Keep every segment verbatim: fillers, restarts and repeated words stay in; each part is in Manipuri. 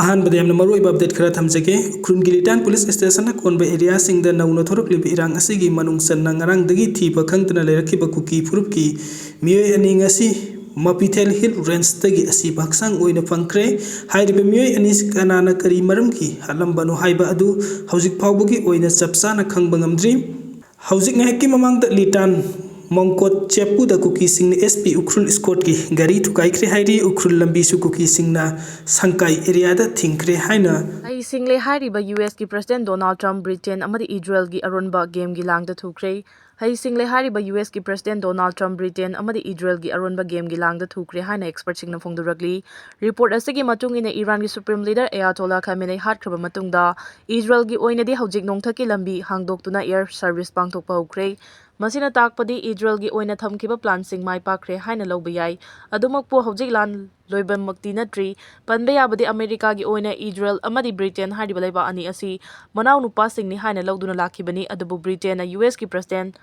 ꯑꯍꯥꯟꯕꯗ ꯌꯥꯝꯅ ꯃꯔꯨꯑꯣꯏꯕ ꯑꯞꯗꯦꯠ ꯈꯔ ꯊꯝꯖꯒꯦ꯫ ꯎꯈ꯭ꯔꯨꯜꯒꯤ ꯂꯤꯇꯥꯟ ꯄꯨꯂꯤꯁ ꯁ꯭ꯇꯦꯁꯟꯅ ꯀꯣꯟꯕ ꯑꯦꯔꯤꯌꯥꯁꯤꯡꯗ ꯅꯧꯅ ꯊꯣꯔꯛꯂꯤꯕ ꯏꯔꯥꯡ ꯑꯁꯤꯒꯤ ꯃꯅꯨꯡ ꯆꯟꯅ ꯉꯔꯥꯡꯗꯒꯤ ꯊꯤꯕ ꯈꯪꯗꯅ ꯂꯩꯔꯛꯈꯤꯕ ꯀꯨꯀꯤ ꯐꯨꯔꯨꯞꯀꯤ ꯃꯤꯑꯣꯏ ꯑꯅꯤ ꯉꯁꯤ ꯃꯄꯤꯊꯦꯜ ꯍꯤꯜ ꯔꯦꯟꯖꯇꯒꯤ ꯑꯁꯤꯕ ꯍꯛꯆꯥꯡ ꯑꯣꯏꯅ ꯐꯪꯈ꯭ꯔꯦ꯫ ꯍꯥꯏꯔꯤꯕ ꯃꯤꯑꯣꯏ ꯑꯅꯤ ꯀꯅꯥꯅ ꯀꯔꯤ ꯃꯔꯝꯒꯤ ꯍꯥꯠꯂꯝꯕꯅꯣ ꯍꯥꯏꯕ ꯑꯗꯨ ꯍꯧꯖꯤꯛ ꯐꯥꯎꯕꯒꯤ ꯑꯣꯏꯅ ꯆꯞ ꯆꯥꯅ ꯈꯪꯕ ꯉꯝꯗ꯭ꯔꯤ꯫ ꯍꯧꯖꯤꯛ ꯉꯥꯏꯍꯥꯛꯀꯤ ꯃꯃꯥꯡꯗ ꯂꯤꯇꯥꯟ ꯃꯣꯡꯀꯣꯠ ꯆꯦꯄꯨꯗ ꯀꯨꯀꯤꯁꯤꯡꯅ S P ꯎꯈ꯭ꯔꯨꯜ ꯁ꯭ꯀꯣꯠꯀꯤ ꯒꯥꯔꯤ ꯊꯨꯒꯥꯏꯈ꯭ꯔꯦ ꯍꯥꯏꯔꯤ꯫ ꯎꯈ꯭ꯔꯨꯜ ꯂꯝꯕꯤꯁꯨ ꯀꯨꯀꯤꯁꯤꯡꯅ ꯁꯪꯀꯥꯏ ꯑꯦꯔꯤꯌꯥꯗ ꯊꯤꯡꯈ꯭ꯔꯦ ꯍꯥꯏꯅ ꯍꯩꯁꯤꯡꯂꯦ ꯍꯥꯏꯔꯤꯕ ꯌꯨ ꯑꯦꯁꯀꯤ ꯄ꯭ꯔꯁꯤꯗꯦꯟ ꯗꯣꯅꯥꯜꯗ ꯇ꯭ꯔꯝꯞ ꯕ꯭ꯔꯤꯇꯦꯟ ꯑꯃꯗꯤ ꯏꯖꯔꯦꯜꯒꯤ ꯑꯔꯣꯟꯕ ꯒꯦꯝꯒꯤ ꯂꯥꯡꯗ ꯊꯨꯈ꯭ꯔꯦ꯫ ꯍꯩꯁꯤꯡꯂꯦ ꯍꯥꯏꯔꯤꯕ ꯌꯨ ꯑꯦꯁꯀꯤ ꯄ꯭ꯔꯁꯤꯗꯦꯟ ꯗꯣꯅꯥꯜꯗ ꯇ꯭ꯔꯝꯞ ꯕ꯭ꯔꯤꯇꯦꯟ ꯑꯃꯗꯤ ꯏꯖꯔꯦꯜꯒꯤ ꯑꯔꯣꯟꯕ ꯒꯦꯝꯒꯤ ꯂꯥꯡꯗ ꯊꯨꯈ꯭ꯔꯦ ꯍꯥꯏꯅ ꯑꯦꯛꯁꯄꯔꯠꯁꯤꯡꯅ ꯐꯣꯡꯗꯣꯔꯛꯂꯤ꯫ ꯔꯤꯄꯣꯔꯠ ꯑꯁꯤꯒꯤ ꯃꯇꯨꯡ ꯏꯟꯅ ꯏꯔꯥꯟꯒꯤ ꯁꯨꯄ꯭ꯔꯤꯝ ꯂꯤꯗꯔ ꯑꯌꯥꯇꯣꯂꯥ ꯈꯥꯃꯦꯅꯦ ꯍꯥꯠꯈ꯭ꯔꯕ ꯃꯇꯨꯡꯗ ꯏꯖꯔꯦꯜꯒꯤ ꯑꯣꯏꯅꯗꯤ ꯍꯧꯖꯤꯛ ꯅꯣꯡꯊꯛꯀꯤ ꯂꯝꯕꯤ ꯍꯥꯡꯗꯣꯛꯇꯨꯅ ꯑꯦꯌꯔ ꯁꯔꯚꯤꯁ ꯄꯥꯡꯊꯣꯛꯄ ꯍꯧꯈ꯭ꯔꯦ꯫ ꯃꯁꯤꯅ ꯇꯥꯛꯄꯗꯤ ꯏꯖꯔꯦꯜꯒꯤ ꯑꯣꯏꯅ ꯊꯝꯈꯤꯕ ꯄ꯭ꯂꯥꯟꯁꯤꯡ ꯃꯥꯏ ꯄꯥꯛꯈ꯭ꯔꯦ ꯍꯥꯏꯅ ꯂꯧꯕ ꯌꯥꯏ꯫ ꯑꯗꯨꯃꯛꯄꯨ ꯍꯧꯖꯤꯛ ꯂꯥꯟ ꯂꯣꯏꯕꯃꯛꯇꯤ ꯅꯠꯇ꯭ꯔꯤ꯫ ꯄꯟꯕ ꯌꯥꯕꯗꯤ ꯑꯃꯦꯔꯤꯀꯥꯒꯤ ꯑꯣꯏꯅ ꯏꯖꯔꯦꯜ ꯑꯃꯗꯤ ꯕ꯭ꯔꯤꯇꯦꯟ ꯍꯥꯏꯔꯤꯕ ꯂꯩꯕꯥꯛ ꯑꯅꯤ ꯑꯁꯤ ꯃꯅꯥꯎ ꯅꯨꯄꯥꯁꯤꯡꯅꯤ ꯍꯥꯏꯅ ꯂꯧꯗꯨꯅ ꯂꯥꯛꯈꯤꯕꯅꯤ꯫ ꯑꯗꯨꯕꯨ ꯕ꯭ꯔꯤꯇꯦꯟꯅ ꯌꯨ ꯑꯦꯁꯀꯤ ꯄ꯭ꯔꯁꯤꯗꯦꯟ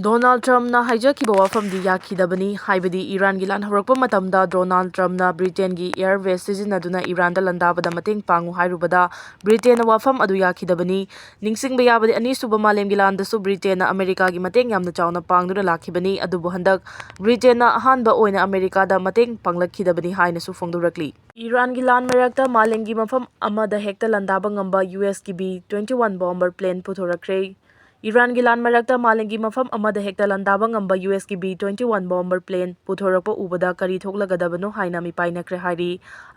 ꯗꯣꯅꯥꯜꯗ ꯇ꯭ꯔꯝꯞꯅ ꯍꯥꯏꯖꯈꯤꯕ ꯋꯥꯐꯝꯗꯤ ꯌꯥꯈꯤꯗꯕꯅꯤ꯫ ꯍꯥꯏꯕꯗꯤ ꯏꯔꯥꯟꯒꯤ ꯂꯥꯟ ꯍꯧꯔꯛꯄ ꯃꯇꯝꯗ ꯗꯣꯅꯥꯜꯗ ꯇ꯭ꯔꯝꯞꯅ ꯕ꯭ꯔꯤꯇꯦꯟꯒꯤ ꯑꯦꯌꯔ ꯕꯦꯁ ꯁꯤꯖꯤꯟꯅꯗꯨꯅ ꯏꯔꯥꯟꯗ ꯂꯥꯟꯗꯥꯕꯗ ꯃꯇꯦꯡ ꯄꯥꯡꯉꯨ ꯍꯥꯏꯔꯨꯕꯗ ꯕ꯭ꯔꯤꯇꯦꯟꯅ ꯋꯥꯐꯝ ꯑꯗꯨ ꯌꯥꯈꯤꯗꯕꯅꯤ꯫ ꯅꯤꯡꯁꯤꯡꯕ ꯌꯥꯕꯗꯤ ꯑꯅꯤꯁꯨꯕ ꯃꯥꯂꯦꯝꯒꯤ ꯂꯥꯟꯗꯁꯨ ꯕ꯭ꯔꯤꯇꯦꯟꯅ ꯑꯃꯦꯔꯤꯀꯥꯒꯤ ꯃꯇꯦꯡ ꯌꯥꯝꯅ ꯆꯥꯎꯅ ꯄꯥꯡꯗꯨꯅ ꯂꯥꯛꯈꯤꯕꯅꯤ꯫ ꯑꯗꯨꯕꯨ ꯍꯟꯗꯛ ꯕ꯭ꯔꯤꯇꯦꯟꯅ ꯑꯍꯥꯟꯕ ꯑꯣꯏꯅ ꯑꯃꯦꯔꯤꯀꯥꯗ ꯃꯇꯦꯡ ꯄꯥꯡꯂꯛꯈꯤꯗꯕꯅꯤ ꯍꯥꯏꯅꯁꯨ ꯐꯣꯡꯗꯣꯔꯛꯂꯤ꯫ ꯏꯔꯥꯟꯒꯤ ꯂꯥꯟ ꯃꯔꯛꯇ ꯃꯥꯂꯦꯝꯒꯤ ꯃꯐꯝ ꯑꯃꯗ ꯍꯦꯛꯇ ꯂꯥꯟꯗꯥꯕ ꯉꯝꯕ ꯌꯨ ꯑꯦꯁꯀꯤ B twenty one bomber plane ꯄꯨꯊꯣꯔꯛꯈ꯭ꯔꯦ꯫ ꯏꯔꯥꯟꯒꯤ ꯂꯥꯟ ꯃꯔꯛꯇ ꯃꯥꯂꯦꯝꯒꯤ ꯃꯐꯝ ꯑꯃꯗ ꯍꯦꯛꯇ ꯂꯥꯟꯗꯥꯕ ꯉꯝꯕ ꯌꯨ ꯑꯦꯁꯀꯤ B twenty one bomber plane ꯄꯨꯊꯣꯔꯛꯄ ꯎꯕꯗ ꯀꯔꯤ ꯊꯣꯛꯂꯒꯗꯕꯅꯣ ꯍꯥꯏꯅ ꯃꯤꯄꯥꯏꯅꯈ꯭ꯔꯦ ꯍꯥꯏꯔꯤ꯫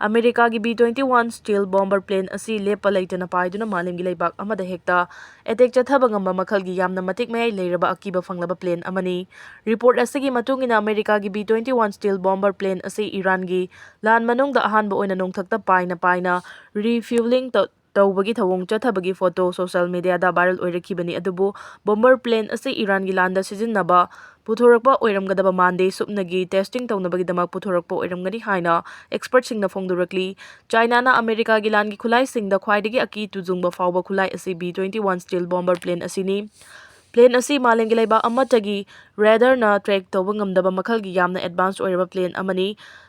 ꯑꯃꯦꯔꯤꯀꯥꯒꯤ B twenty one stealth bomber plane ꯑꯁꯤ ꯂꯦꯞꯄ ꯂꯩꯇꯅ ꯄꯥꯏꯗꯨꯅ ꯃꯥꯂꯦꯝꯒꯤ ꯂꯩꯕꯥꯛ ꯑꯃꯗ ꯍꯦꯛꯇ ꯑꯦꯇꯦꯛ ꯆꯠꯊꯕ ꯉꯝꯕ ꯃꯈꯜꯒꯤ ꯌꯥꯝꯅ ꯃꯇꯤꯛ ꯃꯌꯥꯏ ꯂꯩꯔꯕ ꯑꯀꯤꯕ ꯐꯪꯂꯕ ꯄ꯭ꯂꯦꯟ ꯑꯃꯅꯤ꯫ ꯔꯤꯄꯣꯔꯠ ꯑꯁꯤꯒꯤ ꯃꯇꯨꯡ ꯏꯟꯅ ꯑꯃꯦꯔꯤꯀꯥꯒꯤ B twenty one stealth bomber plane ꯑꯁꯤ ꯏꯔꯥꯟꯒꯤ ꯂꯥꯟ ꯃꯅꯨꯡꯗ ꯑꯍꯥꯟꯕ ꯑꯣꯏꯅ ꯅꯣꯡꯊꯛꯇ ꯄꯥꯏꯅ ꯄꯥꯏꯅ ꯔꯤꯐ꯭ꯌꯨꯂꯤꯡ ꯇꯧ-, ꯇꯧꯕꯒꯤ ꯊꯧꯑꯣꯡ ꯆꯠꯊꯕꯒꯤ ꯐꯣꯇꯣ ꯁꯣꯁꯤꯌꯦꯜ ꯃꯤꯗꯤꯌꯥꯗ ꯚꯥꯏꯔꯦꯜ ꯑꯣꯏꯔꯛꯈꯤꯕꯅꯤ꯫ ꯑꯗꯨꯕꯨ ꯕꯣꯝꯕꯔ ꯄ꯭ꯂꯦꯟ ꯑꯁꯤ ꯏꯔꯥꯟꯒꯤ ꯂꯥꯟꯗ ꯁꯤꯖꯤꯟꯅꯕ ꯄꯨꯊꯣꯔꯛꯄ ꯑꯣꯏꯔꯝꯒꯗꯕ ꯃꯥꯟꯗꯦ꯫ ꯁꯨꯞꯅꯒꯤ ꯇꯦꯁꯇꯤꯡ ꯇꯧꯅꯕꯒꯤꯗꯃꯛ ꯄꯨꯊꯣꯔꯛꯄ ꯑꯣꯏꯔꯝꯒꯅꯤ ꯍꯥꯏꯅ ꯑꯦꯛꯁꯄꯔꯠꯁꯤꯡꯅ ꯐꯣꯡꯗꯣꯔꯛꯂꯤ꯫ ꯆꯥꯏꯅꯥꯅ ꯑꯃꯦꯔꯤꯀꯥꯒꯤ ꯂꯥꯟꯒꯤ ꯈꯨꯠꯂꯥꯏꯁꯤꯡꯗ ꯈ꯭ꯋꯥꯏꯗꯒꯤ ꯑꯀꯤ ꯇꯨꯖꯨꯡꯕ ꯐꯥꯎꯕ ꯈꯨꯠꯂꯥꯏ ꯑꯁꯤ B twenty one stealth bomber plane ꯑꯁꯤꯅꯤ꯫ ꯄ꯭ꯂꯦꯟ ꯑꯁꯤ ꯃꯥꯂꯦꯝꯒꯤ ꯂꯩꯕꯥꯛ ꯑꯃꯠꯇꯒꯤ ꯔꯦꯗꯥꯔꯅ ꯇ꯭ꯔꯦꯛ ꯇꯧꯕ ꯉꯝꯗꯕ ꯃꯈꯜꯒꯤ ꯌꯥꯝꯅ ꯑꯦꯗꯚꯥꯟꯁ ꯑꯣꯏꯔꯕ ꯄ꯭ꯂꯦꯟ ꯑꯃꯅꯤ꯫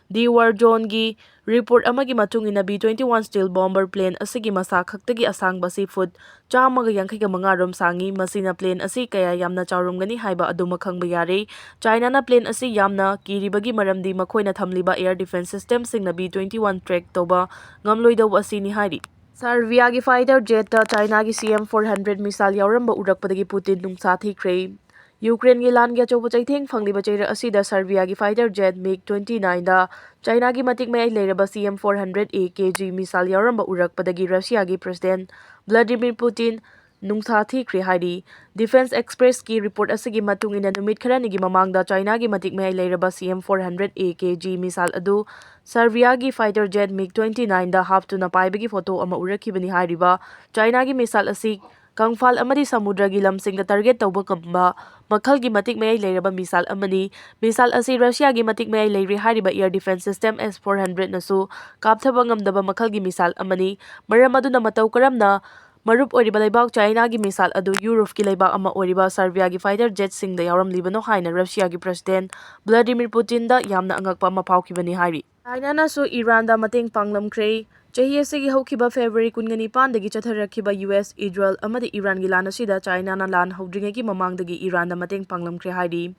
The War Zoneꯒꯤ report ꯑꯃꯒꯤ ꯃꯇꯨꯡ ꯏꯟꯅ, B twenty-one stealth bomber plane ꯑꯁꯤꯒꯤ ꯃꯁꯥ ꯈꯛꯇꯒꯤ ꯑꯁꯥꯡꯕ ꯑꯁꯤ ꯐꯨꯠ ꯆꯥꯝꯃꯒ ꯌꯥꯡꯈꯩꯒ ꯃꯉꯥ ꯔꯣꯝ ꯁꯥꯡꯏ꯫ ꯃꯁꯤꯅ plane ꯑꯁꯤ ꯀꯌꯥ ꯌꯥꯝꯅ ꯆꯥꯎꯔꯝꯒꯅꯤ ꯍꯥꯏꯕ ꯑꯗꯨꯃꯛ ꯈꯪꯕ ꯌꯥꯔꯦ꯫ ꯆꯥꯏꯅꯥꯅ plane ꯑꯁꯤ ꯌꯥꯝꯅ ꯀꯤꯔꯤꯕꯒꯤ ꯃꯔꯝꯗꯤ ꯃꯈꯣꯏꯅ ꯊꯝꯂꯤꯕ air defence systemꯁꯤꯡꯅ B twenty-one track ꯇꯧꯕ ꯉꯝꯂꯣꯏꯗꯧꯕ ꯑꯁꯤꯅꯤ ꯍꯥꯏꯔꯤ꯫ Serbia-ꯒꯤ fighter jet-ꯇ China-ꯒꯤ C M four hundred missile ꯌꯥꯎꯔꯝꯕ ꯎꯔꯛꯄꯗꯒꯤ Putin ꯅꯨꯡꯁꯥ ꯊꯤꯈ꯭ꯔꯦ꯫ Ukraine-ꯒꯤ ꯂꯥꯟꯒꯤ ꯑꯆꯧꯕ ꯆꯩꯊꯦꯡ ꯐꯪꯂꯤꯕ ꯆꯩꯔꯛ ꯑꯁꯤꯗ Serbia-ꯒꯤ fighter jet MiG twenty-nine-ꯗ China-ꯒꯤ ꯃꯇꯤꯛ ꯃꯌꯥꯏ ꯂꯩꯔꯕ C M four hundred A K G missile ꯌꯥꯎꯔꯝꯕ ꯎꯔꯛꯄꯗꯒꯤ Russia-ꯒꯤ President Vladimir Putin ꯅꯨꯡꯁꯥ ꯊꯤꯈ꯭ꯔꯦ ꯍꯥꯏꯔꯤ꯫ Defence Express-ꯀꯤ report ꯑꯁꯤꯒꯤ ꯃꯇꯨꯡ ꯏꯟꯅ, ꯅꯨꯃꯤꯠ ꯈꯔꯅꯤꯒꯤ ꯃꯃꯥꯡꯗ China-ꯒꯤ ꯃꯇꯤꯛ ꯃꯌꯥꯏ ꯂꯩꯔꯕ C M four hundred A K G missile ꯑꯗꯨ Serbia-ꯒꯤ fighter jet MiG twenty-nine-ꯗ ꯍꯥꯞꯇꯨꯅ ꯄꯥꯏꯕꯒꯤ photo ꯑꯃ ꯎꯔꯛꯈꯤꯕꯅꯤ꯫ ꯍꯥꯏꯔꯤꯕ China-ꯒꯤ missile ꯑꯁꯤ ꯀꯪꯐꯥꯜ ꯑꯃꯗꯤ ꯁꯃꯨꯗ꯭ꯔꯒꯤ ꯂꯝꯁꯤꯡꯗ target ꯇꯧꯕ ꯉꯝꯕ ꯃꯈꯜꯒꯤ ꯃꯇꯤꯛ ꯃꯌꯥꯏ ꯂꯩꯔꯕ missile ꯑꯃꯅꯤ꯫ Missile ꯑꯁꯤ Russia-ꯒꯤ ꯃꯇꯤꯛ ꯃꯌꯥꯏ ꯂꯩꯔꯦ ꯍꯥꯏꯔꯤꯕ air defence system S four hundred-ꯅꯁꯨ ꯀꯥꯞꯊꯕ ꯉꯝꯗꯕ ꯃꯈꯜꯒꯤ missile ꯑꯃꯅꯤ꯫ ꯃꯔꯝ ꯑꯗꯨꯅ ꯃꯇꯧ ꯀꯔꯝꯅ ꯃꯔꯨꯞ ꯑꯣꯏꯔꯤꯕ ꯂꯩꯕꯥꯛ China-ꯒꯤ missile ꯑꯗꯨ Europe-ꯀꯤ ꯂꯩꯕꯥꯛ ꯑꯃ ꯑꯣꯏꯔꯤꯕ Serbia-ꯒꯤ fighter jet-ꯁꯤꯡꯗ ꯌꯥꯎꯔꯝꯂꯤꯕꯅꯣ ꯍꯥꯏꯅ Russia-ꯒꯤ President Vladimir Putin-ꯗ ꯌꯥꯝꯅ ꯑꯉꯛꯄ ꯑꯃ ꯐꯥꯎꯈꯤꯕꯅꯤ ꯍꯥꯏꯔꯤ꯫ China-ꯅꯁꯨ Iran-ꯗ ꯃꯇꯦꯡ ꯄꯥꯡꯂꯝꯈ꯭ꯔꯦ꯫ ꯆꯍꯤ ꯑꯁꯤꯒꯤ ꯍꯧꯈꯤꯕ February ꯀꯨꯟꯒ ꯅꯤꯄꯥꯟꯗꯒꯤ ꯆꯠꯊꯔꯛꯈꯤꯕ U S, Israel ꯑꯃꯗꯤ Iran-ꯒꯤ ꯂꯥꯟ ꯑꯁꯤꯗ China-ꯅ ꯂꯥꯟ ꯍꯧꯗ꯭ꯔꯤꯉꯩꯒꯤ ꯃꯃꯥꯡꯗꯒꯤ Iran-ꯗ ꯃꯇꯦꯡ ꯄꯥꯡꯂꯝꯈ꯭ꯔꯦ ꯍꯥꯏꯔꯤ꯫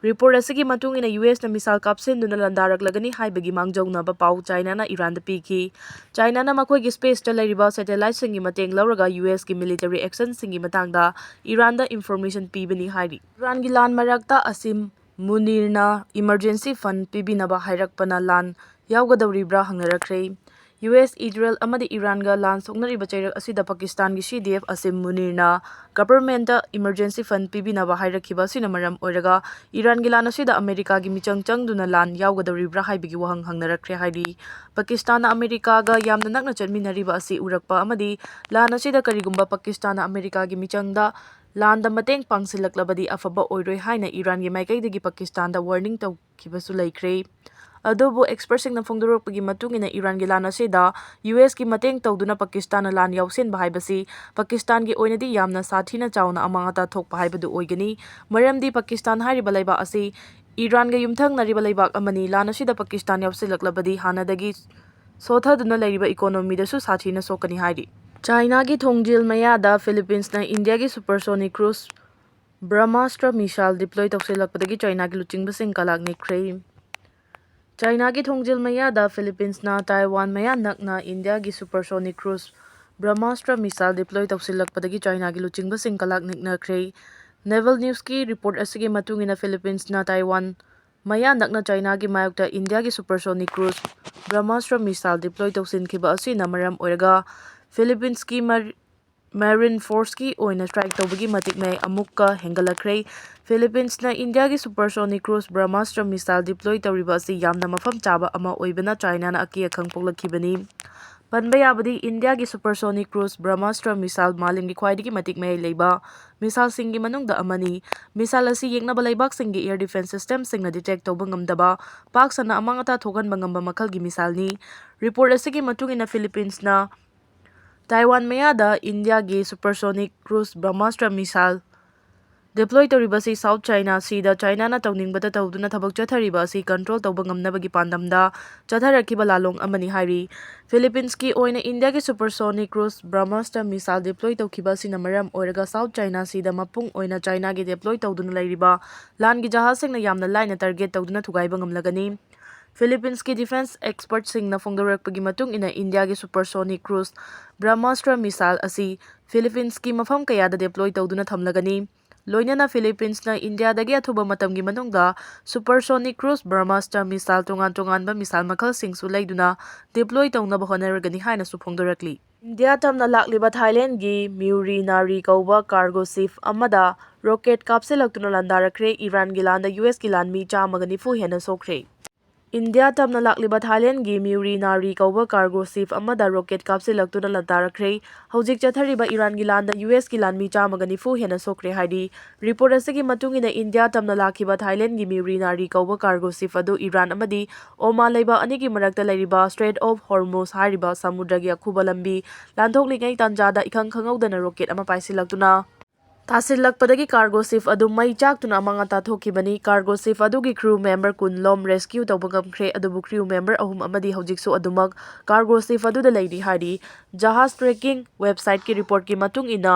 Report ꯑꯁꯤꯒꯤ ꯃꯇꯨꯡ ꯏꯟꯅ, U S-ꯅ missile ꯀꯥꯞꯁꯤꯟꯗꯨꯅ ꯂꯥꯟꯗꯥꯔꯛꯂꯒꯅꯤ ꯍꯥꯏꯕꯒꯤ ꯃꯥꯡꯖꯧꯅꯕ ꯄꯥꯎ China-ꯅ Iran-ꯗ ꯄꯤꯈꯤ꯫ China-ꯅ ꯃꯈꯣꯏꯒꯤ space-ꯇ ꯂꯩꯔꯤꯕ satellite-ꯁꯤꯡꯒꯤ ꯃꯇꯦꯡ ꯂꯧꯔꯒ U S-ꯀꯤ military action-ꯁꯤꯡꯒꯤ ꯃꯇꯥꯡꯗ Iran-ꯗ information ꯄꯤꯕꯅꯤ ꯍꯥꯏꯔꯤ꯫ Iran-ꯒꯤ ꯂꯥꯟ ꯃꯔꯛꯇ ꯑꯁꯤꯝ ꯃꯨꯅꯤꯔꯅ emergency fund ꯄꯤꯕꯤꯅꯕ ꯍꯥꯏꯔꯛꯄꯅ ꯂꯥꯟ ꯌꯥꯎꯒꯗꯧꯔꯤꯕ꯭ꯔꯥ ꯍꯪꯅꯔꯛꯈ꯭ꯔꯦ꯫ U S, Israel ꯑꯃꯗꯤ Iran-ꯒ ꯂꯥꯟ ꯁꯣꯛꯅꯔꯤꯕ ꯆꯩꯔꯛ ꯑꯁꯤꯗ Pakistan-ꯒꯤ C D F ꯑꯁꯤꯝ ꯃꯨꯅꯤꯔꯅ government-ꯇ emergency fund ꯄꯤꯕꯤꯅꯕ ꯍꯥꯏꯔꯛꯈꯤꯕ ꯑꯁꯤꯅ ꯃꯔꯝ ꯑꯣꯏꯔꯒ Iran-ꯒꯤ ꯂꯥꯟ ꯑꯁꯤꯗ America-ꯒꯤ ꯃꯤꯆꯪ ꯆꯪꯗꯨꯅ ꯂꯥꯟ ꯌꯥꯎꯒꯗꯧꯔꯤꯕ꯭ꯔꯥ ꯍꯥꯏꯕꯒꯤ ꯋꯥꯍꯪ ꯍꯪꯅꯔꯛꯈ꯭ꯔꯦ ꯍꯥꯏꯔꯤ꯫ Pakistan-ꯅ America-ꯒ ꯌꯥꯝꯅ ꯅꯛꯅ ꯆꯠꯃꯤꯟꯅꯔꯤꯕ ꯑꯁꯤ ꯎꯔꯛꯄ ꯑꯃꯗꯤ ꯂꯥꯟ ꯑꯁꯤꯗ ꯀꯔꯤꯒꯨꯝꯕ Pakistan-ꯅ America-ꯒꯤ ꯃꯤꯆꯪꯗ ꯂꯥꯟꯗ ꯃꯇꯦꯡ ꯄꯥꯡꯁꯤꯜꯂꯛꯂꯕꯗꯤ ꯑꯐꯕ ꯑꯣꯏꯔꯣꯏ ꯍꯥꯏꯅ Iran-ꯒꯤ ꯃꯥꯏꯀꯩꯗꯒꯤ Pakistan-ꯗ warning ꯇꯧꯈꯤꯕꯁꯨ ꯂꯩꯈ꯭ꯔꯦ꯫ ꯑꯗꯨꯕꯨ experts-ꯁꯤꯡꯅ ꯐꯣꯡꯗꯣꯔꯛꯄꯒꯤ ꯃꯇꯨꯡ ꯏꯟꯅ, Iran-ꯒꯤ ꯂꯥꯟ ꯑꯁꯤꯗ U S-ꯀꯤ ꯃꯇꯦꯡ ꯇꯧꯗꯨꯅ Pakistan-ꯅ ꯂꯥꯟ ꯌꯥꯎꯁꯤꯟꯕ ꯍꯥꯏꯕꯁꯤ Pakistan-ꯒꯤ ꯑꯣꯏꯅꯗꯤ ꯌꯥꯝꯅ ꯁꯥꯊꯤꯅ ꯆꯥꯎꯅ ꯑꯃꯥꯡ ꯑꯇꯥ ꯊꯣꯛꯄ ꯍꯥꯏꯕꯗꯨ ꯑꯣꯏꯒꯅꯤ꯫ ꯃꯔꯝꯗꯤ Pakistan ꯍꯥꯏꯔꯤꯕ ꯂꯩꯕꯥꯛ ꯑꯁꯤ ꯏꯔꯥꯟꯒ ꯌꯨꯝꯊꯪꯅꯔꯤꯕ ꯂꯩꯕꯥꯛ ꯑꯃꯅꯤ꯫ ꯂꯥꯟ ꯑꯁꯤꯗ ꯄꯥꯀꯤꯁꯇꯥꯟ ꯌꯥꯎꯁꯤꯜꯂꯛꯂꯕꯗꯤ ꯍꯥꯟꯅꯗꯒꯤ ꯁꯣꯊꯗꯨꯅ ꯂꯩꯔꯤꯕ ꯏꯀꯣꯅꯣꯃꯤꯗꯁꯨ ꯁꯥꯊꯤꯅ ꯁꯣꯛꯀꯅꯤ ꯍꯥꯏꯔꯤ꯫ ꯆꯥꯏꯅꯥꯒꯤ ꯊꯣꯡꯖꯤꯜ ꯃꯌꯥꯗ ꯐꯤꯂꯤꯄꯤꯟꯁꯅ ꯏꯟꯗꯤꯌꯥꯒꯤ supersonic cruise Brahmastra missile deploy ꯇꯧꯁꯤꯜꯂꯛꯄꯗꯒꯤ ꯆꯥꯏꯅꯥꯒꯤ ꯂꯨꯆꯤꯡꯕꯁꯤꯡ ꯀꯂꯥꯛ ꯅꯤꯛꯈ꯭ꯔꯦ꯫ ꯆꯥꯏꯅꯥꯒꯤ ꯊꯣꯡꯖꯤꯜ ꯃꯌꯥꯗ ꯐꯤꯂꯤꯄꯤꯟꯁꯅ ꯇꯥꯏꯋꯥꯟ ꯃꯌꯥ ꯅꯛꯅ ꯏꯟꯗꯤꯌꯥꯒꯤ supersonic cruise Brahmastra missile deploy ꯇꯧꯁꯤꯜꯂꯛꯄꯗꯒꯤ ꯆꯥꯏꯅꯥꯒꯤ ꯂꯨꯆꯤꯡꯕꯁꯤꯡ ꯀꯂꯥꯛ ꯅꯤꯛꯅꯈ꯭ꯔꯦ꯫ Naval News-ꯀꯤ report ꯑꯁꯤꯒꯤ ꯃꯇꯨꯡ ꯏꯟꯅ, ꯐꯤꯂꯤꯄꯤꯟꯁꯅ ꯇꯥꯏꯋꯥꯟ ꯃꯌꯥ ꯅꯛꯅ ꯆꯥꯏꯅꯥꯒꯤ ꯃꯥꯌꯣꯛꯇ ꯏꯟꯗꯤꯌꯥꯒꯤ supersonic cruise Brahmastra missile deploy ꯇꯧꯁꯤꯟꯈꯤꯕ ꯑꯁꯤꯅ ꯃꯔꯝ ꯑꯣꯏꯔꯒ ꯐꯤꯂꯤꯄꯤꯟꯁꯀꯤ ꯃꯔ-, Marine Force-ꯀꯤ ꯑꯣꯏꯅ strike ꯇꯧꯕꯒꯤ ꯃꯇꯤꯛ ꯃꯌꯥꯏ ꯑꯃꯨꯛꯀ ꯍꯦꯟꯒꯠꯂꯛꯈ꯭ꯔꯦ꯫ ꯐꯤꯂꯤꯄꯤꯟꯁꯅ ꯏꯟꯗꯤꯌꯥꯒꯤ supersonic cruise Brahmastra missile deploy ꯇꯧꯔꯤꯕ ꯑꯁꯤ ꯌꯥꯝꯅ ꯃꯐꯝ ꯆꯥꯕ ꯑꯃ ꯑꯣꯏꯕꯅ ꯆꯥꯏꯅꯥꯅ ꯑꯀꯤ ꯑꯈꯪ ꯄꯣꯛꯂꯛꯈꯤꯕꯅꯤ꯫ ꯄꯟꯕ ꯌꯥꯕꯗꯤ, ꯏꯟꯗꯤꯌꯥꯒꯤ supersonic cruise Brahmastra missile ꯃꯥꯂꯦꯝꯒꯤ ꯈ꯭ꯋꯥꯏꯗꯒꯤ ꯃꯇꯤꯛ ꯃꯌꯥꯏ ꯂꯩꯕ missile-ꯁꯤꯡꯒꯤ ꯃꯅꯨꯡꯗ ꯑꯃꯅꯤ꯫ Missile ꯑꯁꯤ ꯌꯦꯛꯅꯕ ꯂꯩꯕꯥꯛꯁꯤꯡꯒꯤ air defence system-ꯁꯤꯡꯅ detect ꯇꯧꯕ ꯉꯝꯗꯕ, ꯄꯥꯛ ꯁꯟꯅ ꯑꯃꯥꯡ ꯑꯇꯥ ꯊꯣꯛꯍꯟꯕ ꯉꯝꯕ ꯃꯈꯜꯒꯤ missile-ꯅꯤ꯫ Report ꯑꯁꯤꯒꯤ ꯃꯇꯨꯡ ꯏꯟꯅ, ꯐꯤꯂꯤꯄꯤꯟꯁꯅ ꯇꯥꯏꯋꯥꯟ ꯃꯌꯥꯗ ꯏꯟꯗꯤꯌꯥꯒꯤ supersonic cruise Brahmastra missile deploy ꯇꯧꯔꯤꯕ ꯑꯁꯤ South China Sea-ꯗ ꯆꯥꯏꯅꯥꯅ ꯇꯧꯅꯤꯡꯕꯇ ꯇꯧꯗꯨꯅ ꯊꯕꯛ ꯆꯠꯊꯔꯤꯕ ꯑꯁꯤ control ꯇꯧꯕ ꯉꯝꯅꯕꯒꯤ ꯄꯥꯟꯗꯝꯗ ꯆꯠꯊꯔꯛꯈꯤꯕ ꯂꯥꯂꯣꯡ ꯑꯃꯅꯤ ꯍꯥꯏꯔꯤ꯫ ꯐꯤꯂꯤꯄꯤꯟꯁꯀꯤ ꯑꯣꯏꯅ ꯏꯟꯗꯤꯌꯥꯒꯤ supersonic cruise Brahmastra missile deploy ꯇꯧꯈꯤꯕ ꯑꯁꯤꯅ ꯃꯔꯝ ꯑꯣꯏꯔꯒ South China Sea-ꯗ ꯃꯄꯨꯡ ꯑꯣꯏꯅ ꯆꯥꯏꯅꯥꯒꯤ deploy ꯇꯧꯗꯨꯅ ꯂꯩꯔꯤꯕ ꯂꯥꯟꯒꯤ ꯖꯍꯥꯖꯁꯤꯡꯅ ꯌꯥꯝꯅ ꯂꯥꯏꯅ target ꯇꯧꯗꯨꯅ ꯊꯨꯒꯥꯏꯕ ꯉꯝꯂꯒꯅꯤ꯫ ꯐꯤꯂꯤꯄꯤꯟꯁꯀꯤ defence expert-ꯁꯤꯡꯅ ꯐꯣꯡꯗꯣꯔꯛꯄꯒꯤ ꯃꯇꯨꯡ ꯏꯟꯅ, ꯏꯟꯗꯤꯌꯥꯒꯤ supersonic cruise Brahmastra missile ꯑꯁꯤ ꯐꯤꯂꯤꯄꯤꯟꯁꯀꯤ ꯃꯐꯝ ꯀꯌꯥꯗ deploy ꯇꯧꯗꯨꯅ ꯊꯝꯂꯒꯅꯤ꯫ ꯂꯣꯏꯅꯅ ꯐꯤꯂꯤꯄꯤꯟꯁꯅ ꯏꯟꯗꯤꯌꯥꯗꯒꯤ ꯑꯊꯨꯕ ꯃꯇꯝꯒꯤ ꯃꯅꯨꯡꯗ supersonic cruise Brahmastra missile ꯇꯣꯉꯥꯟ ꯇꯣꯉꯥꯟꯕ missile ꯃꯈꯜꯁꯤꯡꯁꯨ ꯂꯩꯗꯨꯅ deploy ꯇꯧꯅꯕ ꯍꯣꯠꯅꯔꯒꯅꯤ ꯍꯥꯏꯅꯁꯨ ꯐꯣꯡꯗꯣꯔꯛꯂꯤ꯫ ꯏꯟꯗꯤꯌꯥ ꯇꯝꯅ ꯂꯥꯛꯂꯤꯕ ꯊꯥꯏꯂꯦꯟꯒꯤ ꯃ꯭ꯌꯨꯔꯤ ꯅꯥꯔꯤ ꯀꯧꯕ cargo ship ꯑꯃꯗ rocket ꯀꯥꯞꯁꯤꯜꯂꯛꯇꯨꯅ ꯂꯥꯟꯗꯥꯔꯛꯈ꯭ꯔꯦ꯫ ꯏꯔꯥꯟꯒꯤ ꯂꯥꯟꯗ U S-ꯀꯤ ꯂꯥꯟꯃꯤ ꯆꯥꯝꯃꯒ ꯅꯤꯐꯨ ꯍꯦꯟꯅ ꯁꯣꯛꯈ꯭ꯔꯦ꯫ ꯏꯟꯗꯤꯌꯥ ꯇꯝꯅ ꯂꯥꯛꯂꯤꯕ ꯊꯥꯏꯂꯦꯟꯒꯤ ꯃ꯭ꯌꯨꯔꯤ ꯅꯥꯔꯤ ꯀꯧꯕ cargo ship ꯑꯃꯗ rocket ꯀꯥꯞꯁꯤꯜꯂꯛꯇꯨꯅ ꯂꯥꯟꯗꯥꯔꯛꯈ꯭ꯔꯦ꯫ ꯍꯧꯖꯤꯛ ꯆꯠꯊꯔꯤꯕ ꯏꯔꯥꯟꯒꯤ ꯂꯥꯟꯗ U S-ꯀꯤ ꯂꯥꯟꯃꯤ ꯆꯥꯝꯃꯒ ꯅꯤꯐꯨ ꯍꯦꯟꯅ ꯁꯣꯛꯈ꯭ꯔꯦ ꯍꯥꯏꯔꯤ꯫ Report ꯑꯁꯤꯒꯤ ꯃꯇꯨꯡ ꯏꯟꯅ, ꯏꯟꯗꯤꯌꯥ ꯇꯝꯅ ꯂꯥꯛꯈꯤꯕ ꯊꯥꯏꯂꯦꯟꯒꯤ ꯃ꯭ꯌꯨꯔꯤ ꯅꯥꯔꯤ ꯀꯧꯕ cargo ship ꯑꯗꯨ ꯏꯔꯥꯟ ꯑꯃꯗꯤ ꯑꯣꯃꯥꯟ ꯂꯩꯕꯥꯛ ꯑꯅꯤꯒꯤ ꯃꯔꯛꯇ ꯂꯩꯔꯤꯕ Strait of Hormuz ꯍꯥꯏꯔꯤꯕ ꯁꯃꯨꯗ꯭ꯔꯒꯤ ꯑꯈꯨꯕ ꯂꯝꯕꯤ ꯂꯥꯟꯊꯣꯛꯂꯤꯉꯩ ꯇꯥꯟꯖꯥꯗ ꯏꯈꯪ ꯈꯪꯍꯧꯗꯅ rocket ꯑꯃ ꯄꯥꯏꯁꯤꯜꯂꯛꯇꯨꯅ ꯇꯥꯁꯤꯜꯂꯛꯄꯗꯒꯤ cargo ship ꯑꯗꯨ ꯃꯩ ꯆꯥꯛꯇꯨꯅ ꯑꯃꯥꯡ ꯑꯇꯥ ꯊꯣꯛꯈꯤꯕꯅꯤ꯫ Cargo ship ꯑꯗꯨꯒꯤ crew member ꯀꯨꯟ ꯂꯣꯝ rescue ꯇꯧꯕ ꯉꯝꯈ꯭ꯔꯦ, ꯑꯗꯨꯕꯨ crew member ꯑꯍꯨꯝ ꯑꯃꯗꯤ ꯍꯧꯖꯤꯛꯁꯨ ꯑꯗꯨꯃꯛ cargo ship ꯑꯗꯨꯗ ꯂꯩꯔꯤ ꯍꯥꯏꯔꯤ꯫ Jahaz tracking websiteꯀꯤ reportꯀꯤ ꯃꯇꯨꯡ ꯏꯟꯅ,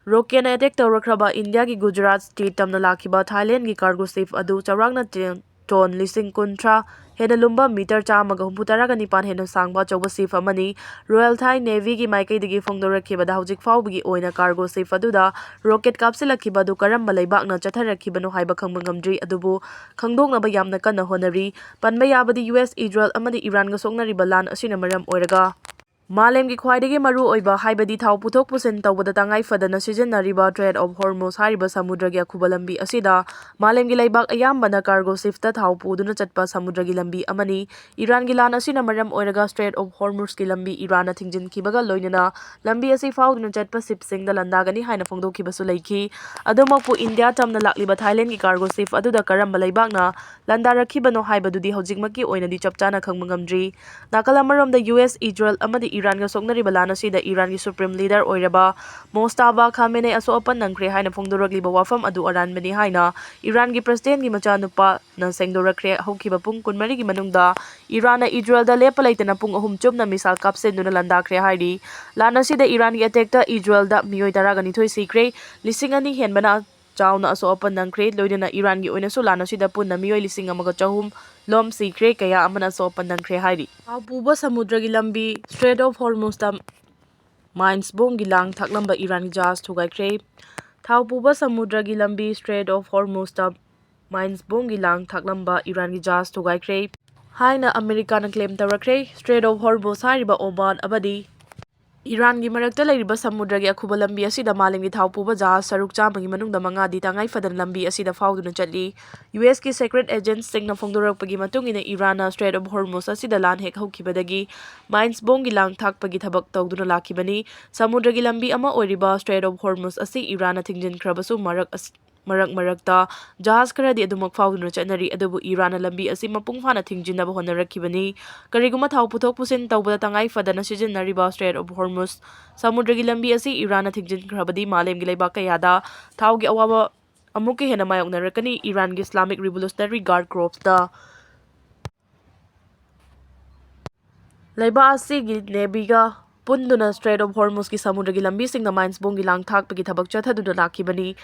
rocketꯅ attack ꯇꯧꯔꯛꯈ꯭ꯔꯕ ꯏꯟꯗꯤꯌꯥꯒꯤ ꯒꯨꯖꯔꯥꯠ state ꯇꯝꯅ ꯂꯥꯛꯈꯤꯕ ꯊꯥꯏꯂꯦꯟꯒꯤ cargo ship ꯑꯗꯨ ꯆꯥꯎꯔꯥꯛꯅ ꯇꯦꯟ ꯇꯣꯟ ꯂꯤꯁꯤꯡ ꯀꯨꯟꯊ꯭ꯔꯥ ꯍꯦꯟꯅ ꯂꯨꯝꯕ, ꯃꯤꯇꯔ ꯆꯥꯝꯃꯒ ꯍꯨꯝꯐꯨ ꯇꯔꯥꯒ ꯅꯤꯄꯥꯟ ꯍꯦꯟꯅ ꯁꯥꯡꯕ ꯑꯆꯧꯕ ship ꯑꯃꯅꯤ꯫ Royal Thai Navyꯒꯤ ꯃꯥꯏꯀꯩꯗꯒꯤ ꯐꯣꯡꯗꯣꯔꯛꯈꯤꯕꯗ, ꯍꯧꯖꯤꯛ ꯐꯥꯎꯕꯒꯤ ꯑꯣꯏꯅ cargo ship ꯑꯗꯨꯗ rocket ꯀꯥꯞꯁꯤꯜꯂꯛꯈꯤꯕ ꯑꯗꯨ ꯀꯔꯝꯕ ꯂꯩꯕꯥꯛꯅ ꯆꯠꯊꯔꯛꯈꯤꯕꯅꯣ ꯍꯥꯏꯕ ꯈꯪꯕ ꯉꯝꯗ꯭ꯔꯤ, ꯑꯗꯨꯕꯨ ꯈꯪꯗꯣꯛꯅꯕ ꯌꯥꯝꯅ ꯀꯟꯅ ꯍꯣꯠꯅꯔꯤ꯫ ꯄꯟꯕ ꯌꯥꯕꯗꯤ, ꯌꯨ ꯑꯦꯁ, ꯏꯖꯔꯦꯜ ꯑꯃꯗꯤ ꯏꯔꯥꯟꯒ ꯁꯣꯛꯅꯔꯤꯕ ꯂꯥꯟ ꯑꯁꯤꯅ ꯃꯔꯝ ꯑꯣꯏꯔꯒ ꯃꯥꯂꯦꯝꯒꯤ ꯈ꯭ꯋꯥꯏꯗꯒꯤ ꯃꯔꯨ ꯑꯣꯏꯕ, ꯍꯥꯏꯕꯗꯤ ꯊꯥꯎ ꯄꯨꯊꯣꯛ ꯄꯨꯁꯤꯟ ꯇꯧꯕꯗ ꯇꯉꯥꯏ ꯐꯗꯅ ꯁꯤꯖꯤꯟꯅꯔꯤꯕ Strait of Hormuz ꯍꯥꯏꯔꯤꯕ ꯁꯃꯨꯗ꯭ꯔꯒꯤ ꯑꯈꯨꯕ ꯂꯝꯕꯤ ꯑꯁꯤꯗ ꯃꯥꯂꯦꯝꯒꯤ ꯂꯩꯕꯥꯛ ꯑꯌꯥꯝꯕꯅ cargo shipꯇ ꯊꯥꯎ ꯄꯨꯗꯨꯅ ꯆꯠꯄ ꯁꯃꯨꯗ꯭ꯔꯒꯤ ꯂꯝꯕꯤ ꯑꯃꯅꯤ꯫ ꯏꯔꯥꯟꯒꯤ ꯂꯥꯟ ꯑꯁꯤꯅ ꯃꯔꯝ ꯑꯣꯏꯔꯒ Strait of Hormuzꯀꯤ ꯂꯝꯕꯤ ꯏꯔꯥꯟꯅ ꯊꯤꯡꯖꯤꯟꯈꯤꯕꯒ ꯂꯣꯏꯅꯅ ꯂꯝꯕꯤ ꯑꯁꯤ ꯐꯥꯎꯗꯨꯅ ꯆꯠꯄ shipꯁꯤꯡꯗ ꯂꯥꯟꯗꯥꯒꯅꯤ ꯍꯥꯏꯅ ꯐꯣꯡꯗꯣꯛꯈꯤꯕꯁꯨ ꯂꯩꯈꯤ꯫ ꯑꯗꯨꯃꯛꯄꯨ, ꯏꯟꯗꯤꯌꯥ ꯇꯝꯅ ꯂꯥꯛꯂꯤꯕ ꯊꯥꯏꯂꯦꯟꯒꯤ cargo ship ꯑꯗꯨꯗ ꯀꯔꯝꯕ ꯂꯩꯕꯥꯛꯅ ꯂꯥꯟꯗꯥꯔꯛꯈꯤꯕꯅꯣ ꯍꯥꯏꯕꯗꯨꯗꯤ ꯍꯧꯖꯤꯛꯃꯛꯀꯤ ꯑꯣꯏꯅꯗꯤ ꯆꯞ ꯆꯥꯅ ꯈꯪꯕ ꯉꯝꯗ꯭ꯔꯤ꯫ ꯅꯥꯀꯜ ꯑꯃꯔꯣꯝꯗ, ꯌꯨ ꯑꯦꯁ, ꯏꯖꯔꯦꯜ ꯑꯃꯗꯤ ꯏꯔꯥꯟꯒ ꯁꯣꯛꯅꯔꯤꯕ ꯂꯥꯟ ꯑꯁꯤꯗ ꯏꯔꯥꯟꯒꯤ supreme leader ꯑꯣꯏꯔꯕ ꯃꯣꯁꯇꯥꯕꯥ ꯈꯥꯃꯦꯅꯦ ꯑꯁꯣꯛ ꯑꯄꯟ ꯅꯪꯈ꯭ꯔꯦ ꯍꯥꯏꯅ ꯐꯣꯡꯗꯣꯔꯛꯂꯤꯕ ꯋꯥꯐꯝ ꯑꯗꯨ ꯑꯔꯥꯟꯕꯅꯤ ꯍꯥꯏꯅ ꯏꯔꯥꯟꯒꯤ presidentꯀꯤ ꯃꯆꯥꯅꯨꯄꯥꯅ ꯁꯦꯡꯗꯣꯔꯛꯈ꯭ꯔꯦ꯫ ꯍꯧꯈꯤꯕ ꯄꯨꯡ ꯀꯨꯟꯃꯔꯤꯒꯤ ꯃꯅꯨꯡꯗ ꯏꯔꯥꯟꯅ ꯏꯖꯔꯦꯜꯗ ꯂꯦꯞꯄ ꯂꯩꯇꯅ ꯄꯨꯡ ꯑꯍꯨꯝ ꯆꯨꯞꯅ missile ꯀꯥꯞꯁꯤꯟꯗꯨꯅ ꯂꯥꯟꯗꯥꯈ꯭ꯔꯦ ꯍꯥꯏꯔꯤ꯫ ꯂꯥꯟ ꯑꯁꯤꯗ ꯏꯔꯥꯟꯒꯤ attackꯇ ꯏꯖꯔꯦꯜꯗ ꯃꯤꯑꯣꯏ ꯇꯔꯥꯒ ꯅꯤꯊꯣꯏ ꯁꯤꯈ꯭ꯔꯦ, ꯂꯤꯁꯤꯡ ꯑꯅꯤ ꯍꯦꯟꯕꯅ ꯆꯥꯎꯅ ꯑꯁꯣꯛ ꯑꯄꯟ ꯅꯪꯈ꯭ꯔꯦ꯫ ꯂꯣꯏꯅꯅ ꯏꯔꯥꯟꯒꯤ ꯑꯣꯏꯅꯁꯨ ꯂꯥꯟ ꯑꯁꯤꯗ ꯄꯨꯟꯅ ꯃꯤꯑꯣꯏ ꯂꯤꯁꯤꯡ ꯑꯃꯒ ꯆꯍꯨꯝ ꯂꯣꯝ ꯁꯤꯈ꯭ꯔꯦ, ꯀꯌꯥ ꯑꯃꯅ ꯑꯁꯣꯛ ꯑꯄꯟ ꯅꯪꯈ꯭ꯔꯦ ꯍꯥꯏꯔꯤ꯫ ꯊꯥꯎ ꯄꯨꯕ ꯁꯃꯨꯗ꯭ꯔꯒꯤ ꯂꯝꯕꯤ Strait of Hormuzꯇ mines bombꯒꯤ ꯂꯥꯡ ꯊꯥꯛꯂꯝꯕ ꯏꯔꯥꯟꯒꯤ ꯖꯍꯥꯖ ꯊꯨꯒꯥꯏꯈ꯭ꯔꯦ꯫ ꯊꯥꯎ ꯄꯨꯕ ꯁꯃꯨꯗ꯭ꯔꯒꯤ ꯂꯝꯕꯤ Strait of Hormuzꯇ mines bombꯒꯤ ꯂꯥꯡ ꯊꯥꯛꯂꯝꯕ ꯏꯔꯥꯟꯒꯤ ꯖꯍꯥꯖ ꯊꯨꯒꯥꯏꯈ꯭ꯔꯦ ꯍꯥꯏꯅ ꯑꯃꯦꯔꯤꯀꯥꯅ claim ꯇꯧꯔꯛꯈ꯭ꯔꯦ꯫ Strait of Hormuz ꯍꯥꯏꯔꯤꯕ ꯑꯣꯃꯥꯟ ꯑꯃꯗꯤ ꯏꯔꯥꯟꯒꯤ ꯃꯔꯛꯇ ꯂꯩꯔꯤꯕ ꯁꯃꯨꯗ꯭ꯔꯒꯤ ꯑꯈꯨꯕ ꯂꯝꯕꯤ ꯑꯁꯤꯗ ꯃꯥꯂꯦꯝꯒꯤ ꯊꯥꯎ ꯄꯨꯕ ꯖꯍꯥꯖ ꯁꯔꯨꯛ ꯆꯥꯝꯃꯒꯤ ꯃꯅꯨꯡꯗ ꯃꯉꯥꯗꯤ ꯇꯉꯥꯏ ꯐꯗꯅ ꯂꯝꯕꯤ ꯑꯁꯤꯗ ꯐꯥꯎꯗꯨꯅ ꯆꯠꯂꯤ꯫ ꯌꯨ ꯑꯦꯁꯀꯤ secret agentꯁꯤꯡꯅ ꯐꯣꯡꯗꯣꯔꯛꯄꯒꯤ ꯃꯇꯨꯡ ꯏꯟꯅ, ꯏꯔꯥꯟꯅ Strait of Hormuz ꯑꯁꯤꯗ ꯂꯥꯟ ꯍꯦꯛ ꯍꯧꯈꯤꯕꯗꯒꯤ mines bombꯒꯤ ꯂꯥꯡ ꯊꯥꯛꯄꯒꯤ ꯊꯕꯛ ꯇꯧꯗꯨꯅ ꯂꯥꯛꯈꯤꯕꯅꯤ꯫ ꯁꯃꯨꯗ꯭ꯔꯒꯤ ꯂꯝꯕꯤ ꯑꯃ ꯑꯣꯏꯔꯤꯕ Strait of Hormuz ꯑꯁꯤ ꯏꯔꯥꯟꯅ ꯊꯤꯡꯖꯤꯟꯈ꯭ꯔꯕꯁꯨ, ꯃꯔꯛ ꯑꯁ-, ꯃꯔꯛ ꯃꯔꯛꯇ ꯖꯍꯥꯖ ꯈꯔꯗꯤ ꯑꯗꯨꯃꯛ ꯐꯥꯎꯗꯨꯅ ꯆꯠꯅꯔꯤ, ꯑꯗꯨꯕꯨ ꯏꯔꯥꯟꯅ ꯂꯝꯕꯤ ꯑꯁꯤ ꯃꯄꯨꯡ ꯐꯥꯅ ꯊꯤꯡꯖꯤꯟꯅꯕ ꯍꯣꯠꯅꯔꯛꯈꯤꯕꯅꯤ꯫ ꯀꯔꯤꯒꯨꯝꯕ ꯊꯥꯎ ꯄꯨꯊꯣꯛ ꯄꯨꯁꯤꯟ ꯇꯧꯕꯗ ꯇꯉꯥꯏ ꯐꯗꯅ ꯁꯤꯖꯤꯟꯅꯔꯤꯕ Strait of Hormuz ꯁꯃꯨꯗ꯭ꯔꯒꯤ ꯂꯝꯕꯤ ꯑꯁꯤ ꯏꯔꯥꯟꯅ ꯊꯤꯡꯖꯤꯟꯈ꯭ꯔꯕꯗꯤ ꯃꯥꯂꯦꯝꯒꯤ ꯂꯩꯕꯥꯛ ꯀꯌꯥꯗ ꯊꯥꯎꯒꯤ ꯑꯋꯥꯕ ꯑꯃꯨꯛꯀ ꯍꯦꯟꯅ ꯃꯥꯌꯣꯛꯅꯔꯛꯀꯅꯤ꯫ ꯏꯔꯥꯟꯒꯤ Islamic Revolutionary Guard Corpsꯇ ꯂꯩꯕꯥꯛ ꯑꯁꯤꯒꯤ Navyꯒ ꯄꯨꯟꯗꯨꯅ Strait of Hormuzꯀꯤ ꯁꯃꯨꯗ꯭ꯔꯒꯤ ꯂꯝꯕꯤꯁꯤꯡꯗ mines bombꯒꯤ ꯂꯥꯡ ꯊꯥꯛꯄꯒꯤ ꯊꯕꯛ ꯆꯠꯊꯗꯨꯅ ꯂꯥꯛꯈꯤꯕꯅꯤ꯫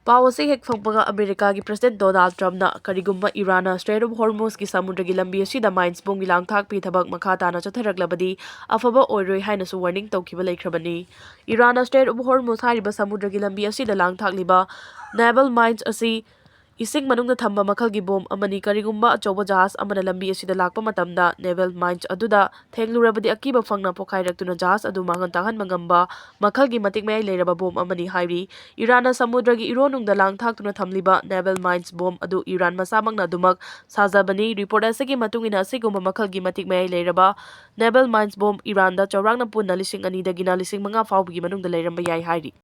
ꯄꯥꯎ ꯑꯁꯤ ꯍꯦꯛ ꯐꯪꯕꯒ ꯑꯃꯦꯔꯤꯀꯥꯒꯤ President Donald Trumpꯅ ꯀꯔꯤꯒꯨꯝꯕ ꯏꯔꯥꯟꯅ Strait of Hormuzꯀꯤ ꯁꯃꯨꯗ꯭ꯔꯒꯤ ꯂꯝꯕꯤ ꯑꯁꯤꯗ mines bombꯒꯤ ꯂꯥꯡ ꯊꯥꯛꯄꯒꯤ ꯊꯕꯛ ꯃꯈꯥ ꯇꯥꯅ ꯆꯠꯊꯔꯛꯂꯕꯗꯤ ꯑꯐꯕ ꯑꯣꯏꯔꯣꯏ ꯍꯥꯏꯅꯁꯨ warning ꯇꯧꯈꯤꯕ ꯂꯩꯈ꯭ꯔꯕꯅꯤ꯫ ꯏꯔꯥꯟꯅ Strait of Hormuz ꯍꯥꯏꯔꯤꯕ ꯁꯃꯨꯗ꯭ꯔꯒꯤ ꯂꯝꯕꯤ ꯑꯁꯤꯗ ꯂꯥꯡ ꯊꯥꯛꯂꯤꯕ naval mines ꯑꯁꯤ ꯏꯁꯤꯡ ꯃꯅꯨꯡꯗ ꯊꯝꯕ ꯃꯈꯜꯒꯤ bomb ꯑꯃꯅꯤ꯫ ꯀꯔꯤꯒꯨꯝꯕ ꯑꯆꯧꯕ ꯖꯍꯥꯖ ꯑꯃꯅ ꯂꯝꯕꯤ ꯑꯁꯤꯗ ꯂꯥꯛꯄ ꯃꯇꯝꯗ naval mines ꯑꯗꯨꯗ ꯊꯦꯡꯂꯨꯔꯕꯗꯤ ꯑꯀꯤꯕ ꯐꯪꯅ ꯄꯣꯈꯥꯏꯔꯛꯇꯨꯅ ꯖꯍꯥꯖ ꯑꯗꯨ ꯃꯥꯡꯍꯟ ꯇꯥꯛꯍꯟꯕ ꯉꯝꯕ ꯃꯈꯜꯒꯤ ꯃꯇꯤꯛ ꯃꯌꯥꯏ ꯂꯩꯔꯕ bomb ꯑꯃꯅꯤ ꯍꯥꯏꯔꯤ꯫ ꯏꯔꯥꯟꯅ ꯁꯃꯨꯗ꯭ꯔꯒꯤ ꯏꯔꯣꯟꯅꯨꯡꯗ ꯂꯥꯡ ꯊꯥꯛꯇꯨꯅ ꯊꯝꯂꯤꯕ naval mines bomb ꯑꯗꯨ ꯏꯔꯥꯟ ꯃꯁꯥꯃꯛꯅ ꯑꯗꯨꯃꯛ ꯁꯥꯖꯕꯅꯤ꯫ Report ꯑꯁꯤꯒꯤ ꯃꯇꯨꯡ ꯏꯟꯅ ꯑꯁꯤꯒꯨꯝꯕ ꯃꯈꯜꯒꯤ ꯃꯇꯤꯛ ꯃꯌꯥꯏ ꯂꯩꯔꯕ naval mines bomb ꯏꯔꯥꯟꯗ ꯆꯥꯎꯔꯥꯛꯅ ꯄꯨꯟꯅ ꯂꯤꯁꯤꯡ ꯑꯅꯤꯗꯒꯤꯅ ꯂꯤꯁꯤꯡ ꯃꯉꯥ ꯐꯥꯎꯕꯒꯤ ꯃꯅꯨꯡꯗ ꯂꯩꯔꯝꯕ ꯌꯥꯏ ꯍꯥꯏꯔꯤ꯫